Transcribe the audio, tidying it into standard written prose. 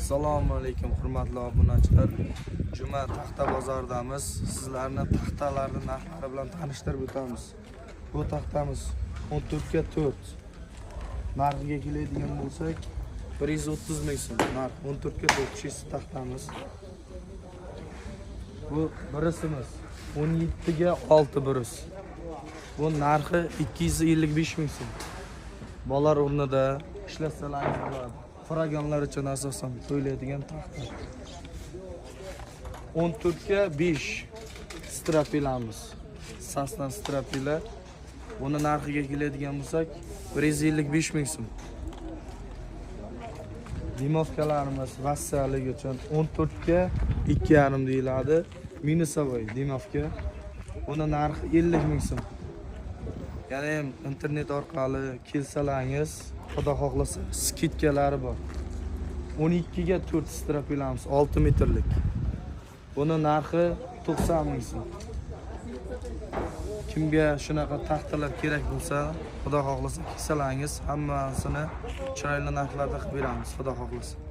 Assalomu alaykum, hurmatli obunachilar. Juma taxta bozoridamiz. Sizlarni taxtalarning narxlari bilan tanishtirib o'tamiz. Bu taxtamiz 14 ga 4. Narxiga keladigan bo'lsak, 130 ming so'm. Narx 14 ga 4 чист taxtamiz. Bu birisimiz 17 ga 6 biris. Bu narxi 255 ming so'm. Bolalar o'rnida ishlatsangiz bo'ladi. Faragonlar uchun asosan to'laydigan taxta. 14 ga 5 стропила miz. Сосна стропила. Buni narxiga keladigan bo'lsak, 155 ming so'm. Дюймовка larimiz rossiyalik uchun 14 ga 2,5 deyiladi. Минусовой дюймовка. Buni narxi 50 ming so'm. Yana ham internet orqali kelsalaringiz, xudo xohlasa, скидка lari bor. 12 ga 4 стропила miz 6 metrlik. Buni narxi 90 ming so'm. Kimga shunaqa taxtalar kerak bo'lsa, xudo xohlasa kelsalaringiz, hammasini chiroyli narxlarda qilib beramiz, xudo xohlasa.